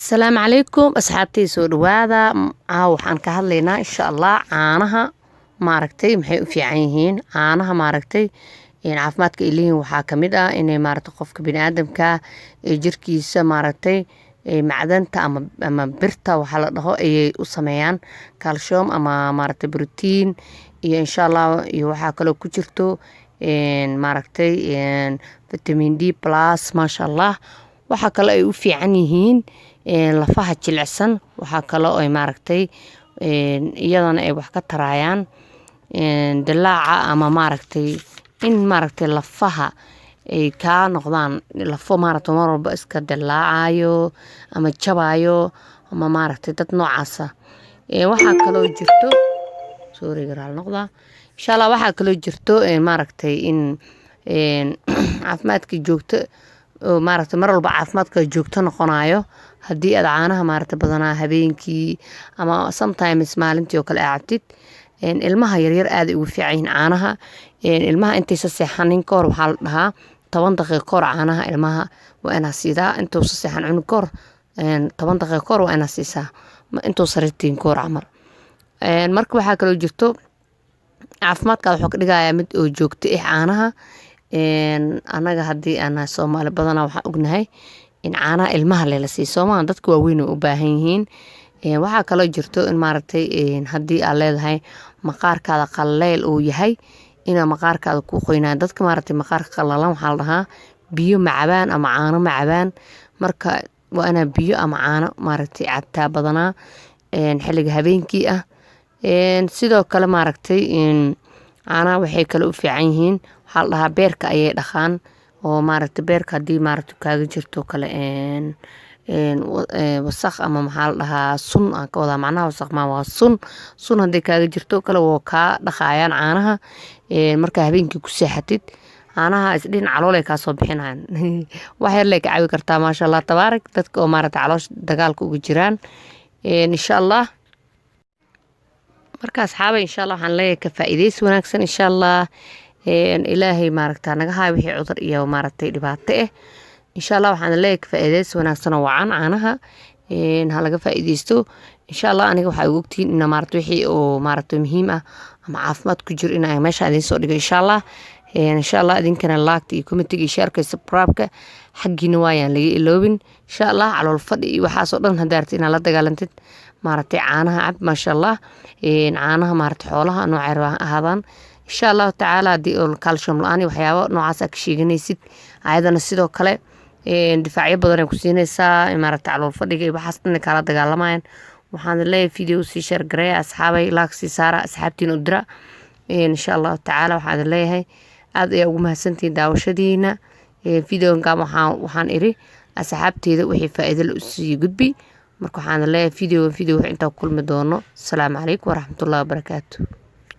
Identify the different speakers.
Speaker 1: Asalaamu calaykum asxaabtay, soo dhawaada. Caawa waxaan ka hadlaynaa, insha Allah, caanaha. Maaragtay, maxay u fiican yihiin caanaha? Maaragtay, caafimaadka ay leeyihiin waxaa kamid ah inay, maaragtay, qofka biniaadamka ee jirkiisa, maaragtay, macdanta ama birta waxaa la dhaho ayay u sameeyaan, calcium ama, maaragtay, protein iyo, insha Allah, iyo waxaa kaloo ku jirto, maaragtay, vitamin D plus, maasha Allah. Waxaa kale ay u fiican yihiin lafaha jilicsan. Waxaa kaloo ay, maaragtay, iyadana ay wax ka tarayaan dilaaca ama, maaragtay, in, maaragtay, lafaha ay kaa noqdaan lafo, maaragtay, mar walba iska dilaacayo ama jabayo ama, maaragtay, dad noocaasa. Waxaa kaloo jirto, sorry, garaal noqda, insha Allah. Waxaa kaloo jirto, maaragtay, in caafimaadka joogto oo, maaragtay, mar walba caafimaadka joogto noqonayo haddii aad caanaha, maaragtay, badanaa habeenkii ama sometimes maalintii oo kale aad cabtid. Ilmaha yaryar aad ay ugu fiican yihiin caanaha. Ilmaha intaysa seexanin kahor, waxaa la dhahaa 10 daqiiqo kahor caanaha ilmaha waa inaa siidaa. Intuusa seexan cunug kahor, 10 daqiiqo kahor waa inaa siisaa, intuu sariirtiin kahor camal. Marka waxaa kaloo jirto caafimaadkaada wuxuu ka dhigayaa mid oo joogto ah caanaha. Annaga haddii aan nahay Soomaali, badanaa waxaan ognahay in caanaha ilmaha lela siiyo soomaa, dadka waaweyn way u baahan yihiin. Waxaa kaloo jirto in, maaragtay, haddii aad leedahay maqaarkaada qaleyl uu yahay, inaa maqaarkaada kuu qoynayo. Dadka, maaragtay, maqaarka qalalan waxaa la dhahaa biyo ma cabaan ama caano ma cabaan. Marka waa inaa biyo ama caano, maaragtay, cabtaa badanaa xilliga habeenkii ah. Sidoo kale, maaragtay, caanaha waxay kale u fiican yihiin, waxaa la dhahaa beerka ayay dhaqaan oo, maaragtay, beerka haddii, maaragtay, kaaga jirto kale wasaq ama, maxaa la dhahaa, sun aan ka wadaa, macnaha wasaq ma waa sun, sun hadday kaaga jirto kale waa kaa dhaqayaan caanaha. Markaa habeenkii ku seexatid caanaha, isdhihin calool ay kaa soo bixinayaan, wax yar lay ka caawi kartaa, maasha Allah tabaarak, dadka oo, maaragtay, caloosha dagaalka uga jiraan, insha Allah. Marka asxaaba, insha Allah, waxaan leeyahay ka faa'iidaysi wanaagsan, insha Allah. Ilaahay, maaragta, naga haayo wixii cudur iyo, maaragtay, dhibaato ah, insha Allah. Waxaan leeyahay ka faa'iidaysi wanaagsan oo wacan caanaha ha laga faa'iidaysto, insha Allah. Aniga waxaa igu ogtihiin ina, maaragtay, wixii oo, maaragtay, muhiim ah ama caafimaad ku jiro in aan meesha idiin soo dhigo, insha Allah. Insha Allah, idinkana like iyo commentiga iyo shareka iyo subscribe-ka xaggiina waayaan laga iloobin, insha Allah. Calool fadhi iyo waxaasoo dhan haddaa rabtid inaad la dagaalantid, maaragtay, caanaha cab, maasha Allah. Caanaha, maaragtay, xoolaha noocay rabaan ha ahaadaan, insha Allahu tacaala. Haddii oo calcium la-aan iyo waxyaabo noocaas aad ka sheeganaysid, ayadana sidoo kale difaacyo badan ay ku siinaysaa, maaragtay, calool fadhiga iyo waxaas dhan kaala dagaalamayaan. Waxaan leeyahay video sii share gareeya, asxaabay, like sii saara, asxaabtiina u dira, insha Allahu tacaala. Waxaan leeyahay aad ayaa ugu mahadsantihiin daawashadiina videogan. Waxaan iri asxaabteeda wixii faa'iido la usii gudbi. Marka waxaan leeyahay video video wax intaa ku kulmi doono. Asalaamu calaykum waraxmatullahi wabarakaatu.